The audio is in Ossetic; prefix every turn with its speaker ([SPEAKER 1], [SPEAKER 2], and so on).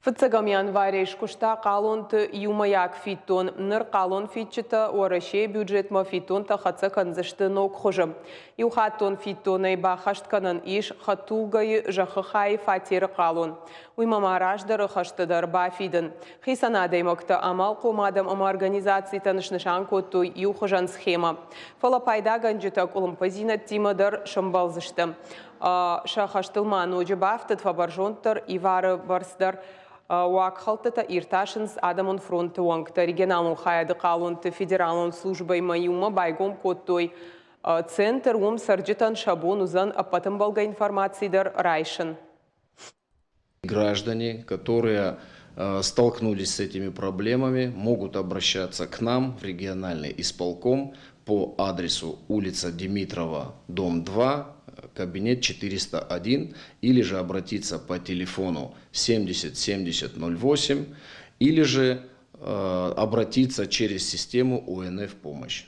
[SPEAKER 1] Фыццӕгӕм январӕй скуыста хъалонты иумӕйаг фиддон. Ныр хъалонфидджытӕ Уӕрӕсейы бюджетмӕ фиддонтӕ хӕццӕ кӕндзысты ног хуызы. Иухаттон фиддонӕй баххӕст кӕнӕн ис хӕдтулгӕйы, зӕххы хайы, фатеры хъалон. Уыимӕ ма раздӕры хӕстӕ дӕр бафидын. Хицӕн адӕймӕгтӕ, амалхъом адӕм ӕмӕ организацитӕн снысан кодтой иухуызӕн схемӕ. Фӕлӕ пайдагӕнджытӕ къуылымпыдзинӕдтимӕ дӕр сӕмбӕлдзысты. Сӕ хӕстыл ма ноджы бафтыд фӕбӕрзонддӕр ивары бӕрц дӕр. Уагхӕлдтытӕ иртасынц адӕмон фронты уӕнгтӕ. Регионалон хайады хъалонты федералон службӕимӕ иумӕ байгом кодтой центр. Уым цӕрджытӕн сӕ бон уыдзӕн ӕппӕт ӕмбӕлгӕ информаци дӕр райсын.
[SPEAKER 2] Граждане, которые столкнулись с этими проблемами, могут обращаться к нам в региональный исполком по адресу улица Димитрова, дом 2, кабинет 401, или же обратиться по телефону 70 70 08, или же обратиться через систему ОНФ «Помощь».